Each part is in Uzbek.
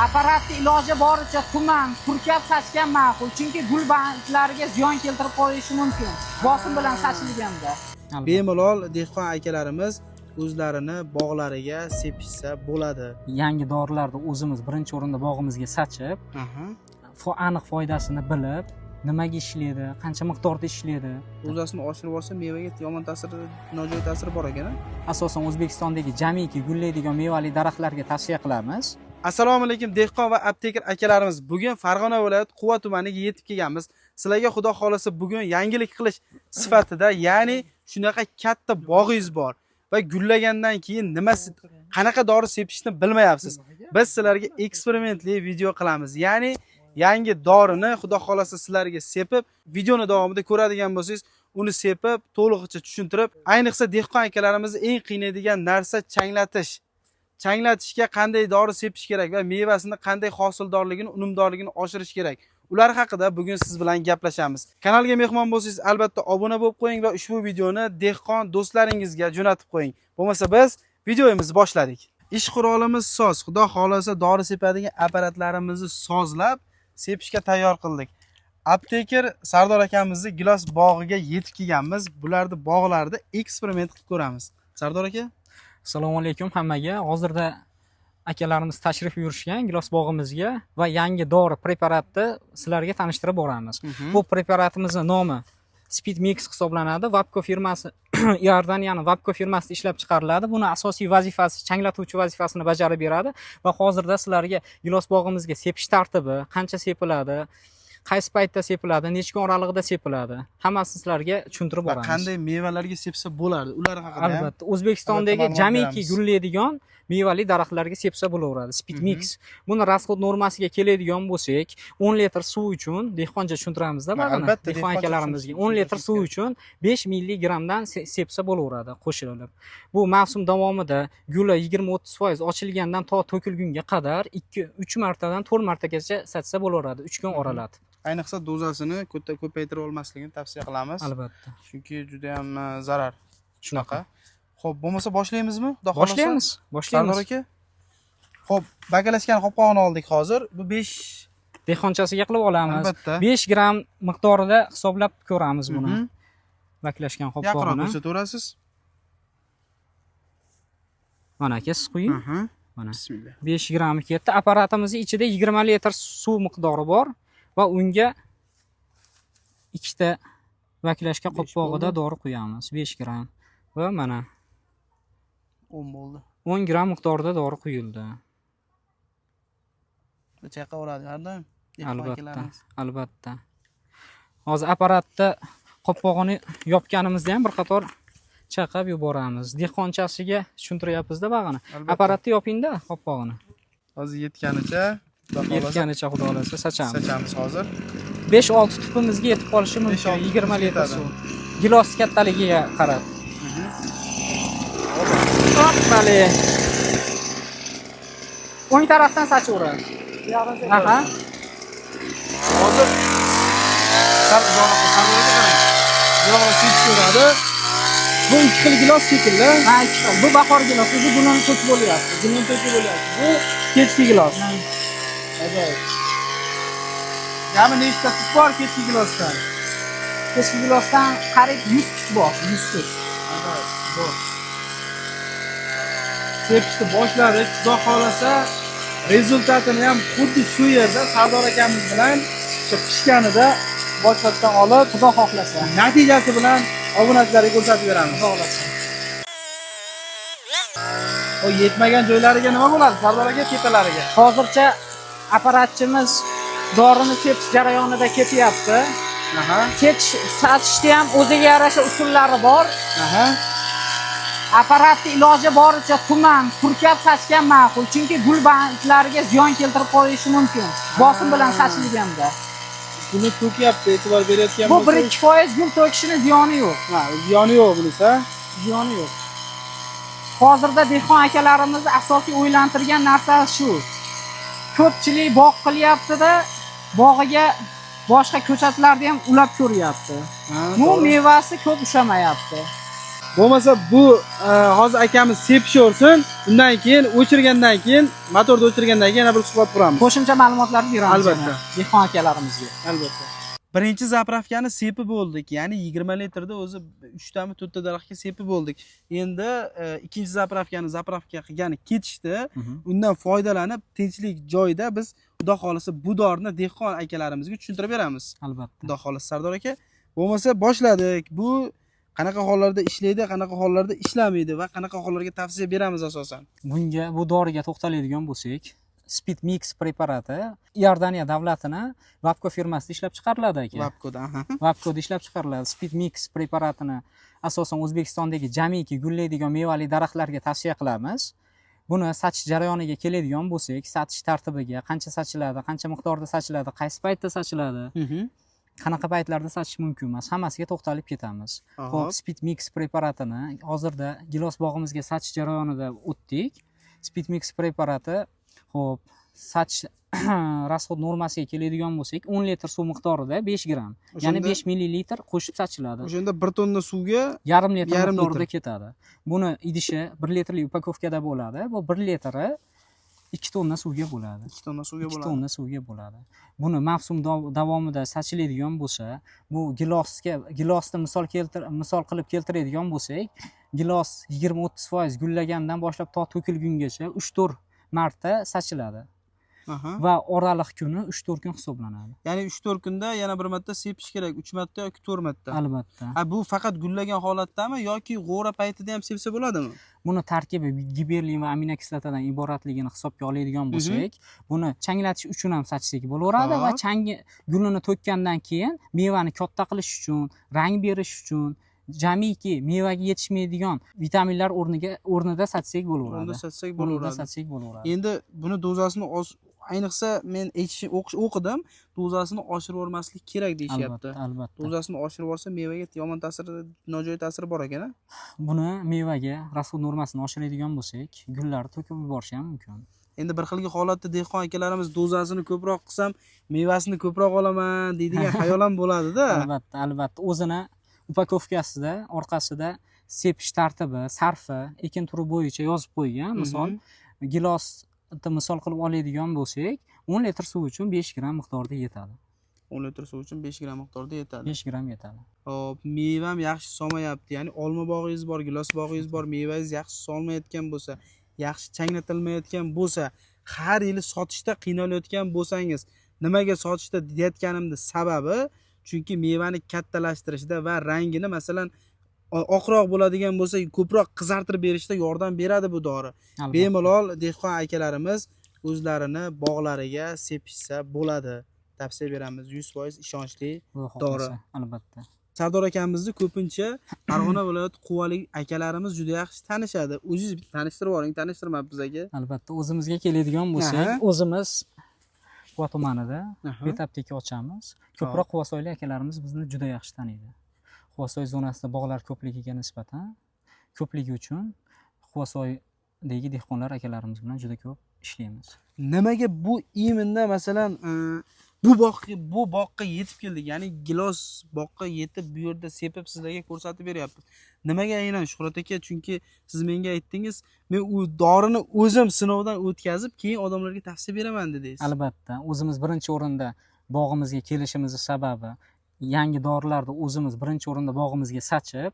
Apparatni iloji boricha tuman, purkab sachgan ma'qul, chunki gul bandlariga ziyon keltirib qo'yishi mumkin. Bosim bilan sachilganda. Bemalol dehqon akalarimiz o'zlarini bog'lariga sepishsa bo'ladi. Yangi dorilarni o'zimiz birinchi o'rinda bog'imizga sachib, aniq foydasini bilib, nimaga ishlaydi, qancha miqdorda ishlaydi. Dozasini oshirib olsa mevaga yomon ta'siri, nojo'ya ta'siri bor ekan. Asosan O'zbekistondagi jamiki gullaydigan mevali daraxtlarga tavsiya qilamiz. Assalomu alaykum dehqon va aptekar akalarimiz. Bugun Farg'ona viloyati Quva tumaniga yetib kelganmiz. Sizlarga xudo xolasa bugun yangilik qilish sifatida, ya'ni shunaqa katta bog'ingiz bor va gullagandan keyin nimasi, qanaqa dori sepishni bilmayapsiz. Biz sizlarga eksperimentli video qilamiz. Ya'ni yangi dorini xudo xolasa sizlarga sepib, videoni davomida ko'radigan bo'lsangiz, uni sepib, to'lig'icha tushuntirib, ayniqsa dehqon akalarimizni eng qiynaydigan narsa changlatish. Changlatishga qanday dori sepish kerak va mevasini qanday hosildorligini, unumdorligini oshirish kerak. Ular haqida bugun siz bilan gaplashamiz. Kanalga mehmon bo'lsangiz, albatta obuna bo'lib qo'ying va ushbu videoni dehqon do'stlaringizga jo'natib qo'ying. Bo'lmasa biz videomizni boshladik. Ish qurolimiz soz. Xudo xolasa dori sepadigan apparatlarimizni sozlab sepishga tayyor qildik. Aptekar Sardor akamizni gilos bog'iga yetib kelganmiz. Bularni bog'larida eksperiment qilib ko'ramiz. Sardor aka, assalomu alaykum hammaga. Hozirda akalarimiz tashrif buyurishgan gilos bog'imizga va yangi dori preparatni sizlarga tanishtirib boramiz. Bu preparatimizning nomi Speed Mix hisoblanadi. Vapko firmasi Iordaniyaning Vapko firmasida ishlab chiqariladi. Buni asosiy vazifasi changlatuvchi vazifasini bajarib beradi va hozirda sizlarga gilos bog'imizga sepish tartibi, qancha sepiladi, qaysi paytda sepiladi, necha kun oralig'ida sepiladi, hammasini sizlarga tushuntirib boramiz. Qanday mevalarga sepsa bo'lardi, ular haqida ham. Albatta, O'zbekistondagi jamiki gullaydigan mevali daraxtlarga sepsa bo'laveradi. Speed Mix. Buni rasxod normasiga keladigan bo'lsak, 10 litr suv uchun dehqoncha tushuntiramizda, albatta dehqon akalarimizga 10 litr suv uchun 5 milligramdan sepsa bo'laveradi qo'shilib. Bu mavsum davomida guli 20-30% ochilgandan to to'kilgunga qadar 2-3 martadan 4 martagacha satsa bo'laveradi, 3 kun oralatib. Ayniqsa dozasini ko'paytira olmasligini tavsiya qilamiz. Albatta. Chunki juda ham zarar. Shunaqa. Xo'p, bo'lmasa boshlaymizmi? Xudo xolasa. Boshlaymiz, boshlaymiz. Sardor aka. Xo'p, bakalashgan qopqog'ini oldik hozir. Bu 5 dehqonchasiga qilib olamiz. Albatta. 5 gramm miqdorida hisoblab ko'ramiz buni. Bakalashgan qopqog'ini. Yaqinroq ko'rsataverasiz. Mana aka, siz quying. Mana. Bismillah. 5 gramm ketdi. Apparatimizning ichida 20 litr suv miqdori bor va unga ikkita baklashka qopqog'ida dori quyamiz. 5 gramm va mana 10 bo'ldi. 10 gramm miqdorida dori quyildi. Chayqaveradi har doim. Albatta, albatta. Hozir apparatda qopqog'ini yopganimizda ham bir qator chaqab yuboramiz. Dehqonchasiga tushuntiryapmiz-da bag'ini. Apparatni yoping-da qopqog'ini. Hozir yetganicha xudo xolasa sachamiz. Sachamiz hozir. 5-6 tupimizga yetib qolishi mumkin. 20 litr suv. Gilos kattaligiga qarab. Hoppa-li. O'ng tarafdan sachaveradi. Aha. Hozir sal uzoqroq qarang. Uzoqroq sepishadi. Bu ikki xil gilos shekilli. Ha, ikki xil. Bu bahor gilosi, bu gulini to'kib bo'lyapti. Gulini to'kib bo'lyapti. Bu kechki gilos. Ajoyib. Jami nechta tut bor kechki gilosdan? Kechki gilosdan qariyb 100 tut bor, 100 tut. Ajoyib, zo'r. Sepishni boshladik. Xudo xolasa rezultatini ham xuddi shu yerda Sardor akamiz bilan o'sha pishganida boshqatdan olib, xudo xohlasa natijasi bilan obunachilarga ko'rsatib beramiz. Xudo xohlasa. O yetmagan joylariga nima bo'ladi Sardor aka, tepalariga? Hozircha apparatchimiz dorini sepish jarayonida ketyapti. Sachishda ham o'ziga yarasha usullari bor. Apparatni iloji boricha tuman, purkab sachgan ma'qul, chunki gul bandlariga ziyon keltirib qo'yishi mumkin. Bosim bilan sachilganda. Guli to'kyapti, e'tibor berayotgan bo'lsangiz. Bu 1-2% gul to'kishini ziyoni yo'q. Ha, ziyoni yo'q bunisi. Ziyoni yo'q. Hozirda dehqon akalarimizni asosiy o'ylantirgan narsa shu. Ko'pchilik bog' qilyapti-da, bog'iga boshqa ko'chatlarni ham ulab ko'ryapti. Bu mevasi ko'p ushamayapti. Bo'lmasa bu hozir akamiz sepishaversin, undan keyin o'chirgandan keyin, motorni o'chirgandan keyin yana bir suhbat quramiz. Qo'shimcha ma'lumotlarni beramiz. Albatta. Dehqon akalarimizga. Albatta. Birinchi zapravkani sepib bo'ldik. Ya'ni 20 litrda o'zi 3 tami 4 ta daraxtga sepib bo'ldik. Endi ikkinchi zapravkani zapravka qilgani ketishdi. Undan foydalanib tinchlik joyida biz Xudo xolisa bu dorini dehqon akalarimizga tushuntirib beramiz. Albatta. Xudo xolisa Sardor aka. Bo'lmasa boshladik. Bu qanaqa hollarda ishlaydi, qanaqa hollarda ishlamaydi va qanaqa hollarga tavsiya beramiz asosan? Bunga, bu doriga to'xtaladigan bo'lsak, Speed Mix preparati Iordaniya davlatini Vapco firmasida ishlab chiqariladi aka. Vapcoda, aha. Vapcoda ishlab chiqariladi. Speed Mix preparatini asosan O'zbekistondagi jamiki gullaydigan mevali daraxtlarga tavsiya qilamiz. Buni sachish jarayoniga keladigan bo'lsak, sachish tartibiga, qancha sachiladi, qancha miqdorda sachiladi, qaysi paytda sachiladi, qanaqa paytlarda sachish mumkin emas, hammasiga to'xtalib ketamiz. Xo'p, Speed Mix preparatini hozirda gilos bog'imizga sachish jarayonida o'tdik. Speed Mix preparati, xo'p, sachish rasxod normasiga keladigan bo'lsak, 10 litr suv miqdorida 5 gram, ya'ni 5 millilitr qo'shib sachiladi. O'shanda 1 tonna suvga 0,5 litr miqdorida ketadi. Buni idishi 1 litrlik upakovkada bo'ladi. Bu 1 litri 2 tonna suvga bo'ladi. 2 tonna suvga bo'ladi. 2 tonna suvga bo'ladi. Buni mavsum davomida sachiladigan bo'lsa, bu gilosga, gilosni misol qilib keltiradigan bo'lsak, gilos 20-30% gullagandan boshlab to to'kilgungacha 3-4 marta sachiladi. Va oraliq kuni 3-4 kun hisoblanadi. Ya'ni 3-4 kunda yana bir marta sepish kerak, 3 marta yoki 4 marta. Albatta. Ha, bu faqat gullagan holatdami yoki g'o'ra paytida ham sepsa bo'ladimi? Buni tarkibi giberlin va aminokislotadan iboratligini hisobga oladigan bo'lsak, buni changlatish uchun ham sachsak bo'laveradi va changi gulini to'kkandan keyin mevani katta qilish uchun, rang berish uchun, jamiki mevaga yetishmaydigan vitaminlar o'rnida sachsak bo'laveradi. O'rnida sachsak bo'laveradi. Sachsak bo'laveradi. Endi buni dozasini ayniqsa men o'qidim, dozasini oshirib yubormaslik kerak deyishyapti. Albatta. Dozasini oshirib yuborsa mevaga yomon ta'siri, nojo'ya ta'siri bor ekan-a? Buni mevaga rasxod normasini oshiradigan bo'lsak, gullarni to'kib yuborishi ham mumkin. Endi bir xilgi holatda dehqon akalarimiz dozasini ko'proq qilsam, mevasini ko'proq olaman deydigan xayol ham bo'ladi-da. Albatta, albatta. O'zini upakovkasida, orqasida sepish tartibi, sarfi, ekin turi bo'yicha yozib qo'ygan. Misol, gilos misol qilib oladigan bo'lsak, 10 litr suv uchun 5 gram miqdorda yetadi. 10 litr suv uchun 5 gram miqdorda yetadi. 5 gram yetadi. Xo'p, mevam yaxshi solmayapti. Ya'ni olma bog'ingiz bor, gilos bog'ingiz bor, mevangiz yaxshi solmayotgan bo'lsa, yaxshi changlatilmayotgan bo'lsa, har yili sotishda qiynalayotgan bo'lsangiz, nimaga sotishda deyotganimni sababi, chunki mevani kattalashtirishda va rangini, masalan, oqroq bo'ladigan bo'lsa, ko'proq qizartirib berishda yordam beradi bu dori. Bemalol dehqon akalarimiz o'zlarini bog'lariga sepishsa bo'ladi. Tavsiya beramiz, 100% ishonchli dori. Albatta. Sardor akamizni ko'pincha Farg'ona viloyati Quvalik akalarimiz juda yaxshi tanishadi. O'zingiz tanishtirib yuboring, tanishtirmabmiz aka. Albatta, o'zimizga keladigan bo'lsak, o'zimiz Quva tumanida bet apteka ochamiz. Ko'proq Quvasoyli akalarimiz bizni juda yaxshi taniydi. Quvasoy zonasida bog'lar ko'pligiga nisbatan ko'pligi uchun Quvasoydagi dehqonlar akalarimiz bilan juda ko'p ishlaymiz. Nimaga bu imенно masalan bu boqqa yetib keldik, ya'ni gilos boqqa yetib bu yerda sepib sizlarga ko'rsatib beryapmiz. Nimaga aynan Shuhrat aka? Chunki siz menga aytdingiz, men u dorini o'zim sinovdan o'tkazib, keyin odamlarga tavsiya beraman dedingiz. Albatta, o'zimiz birinchi o'rinda bog'imizga kelishimizning sababi yangi dorilarni o'zimiz birinchi o'rinda bog'imizga sachib,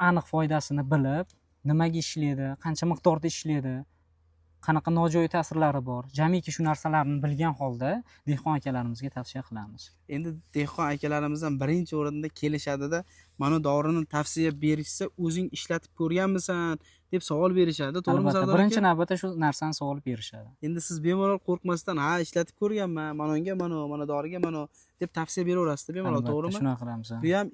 aniq foydasini bilib, nimaga ishlaydi, qancha miqdorda ishlaydi, qanaqa nojo'ya ta'sirlari bor, jamiki shu narsalarni bilgan holda dehqon akalarimizga tavsiya qilamiz. Endi dehqon akalarimizdan birinchi o'rinda kelishadida, mana dorini tavsiya berishsa, o'zing ishlatib ko'rganmisan deb savol berishadi, to'g'rimi Sardor aka? Birinchi navbatda shu narsani savol berishadi. Endi siz bemalol qo'rqmasdan, ha, ishlatib ko'rganman, mana unga mana, mana doriga mana deb tavsiya beraverasiz, bemalol, to'g'rimi? Shunaqa qilamiz. Bu ham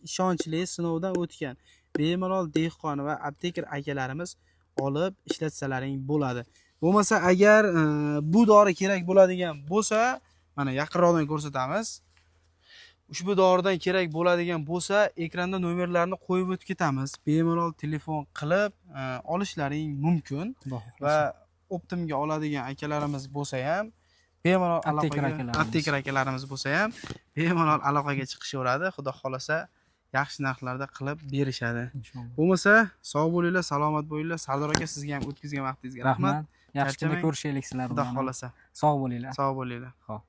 ishonchli, sinovdan o'tgan. Bemalol dehqon va aptekar akalarimiz olib ishlatsalaring bo'ladi. Bo'lmasa agar bu dori kerak bo'ladigan bo'lsa, mana yaqinroqdan ko'rsatamiz. Ushbu doridan kerak bo'ladigan bo'lsa, ekranda nomerlarni qo'yib o'tib ketamiz. Bemalol telefon qilib olishlaring mumkin. Va optimga oladigan akalarimiz bo'lsa ham bemalol aloqaga, aptekar akalarimiz bo'lsa ham bemalol aloqaga chiqishaveradi. Xudo xolasa yaxshi narxlarda qilib berishadi. Inshaalloh. Bo'lmasa, sog' bo'linglar, salomat bo'linglar. Sardor aka, sizga ham o'tkazgan vaqtingizga rahmat. Rahmat. Yaxshi kunda Charchamang. ko'rishaylik sizlar Xudo bilan. xohlasa. Sog' bo'linglar. Sog' bo'linglar. Xo'p.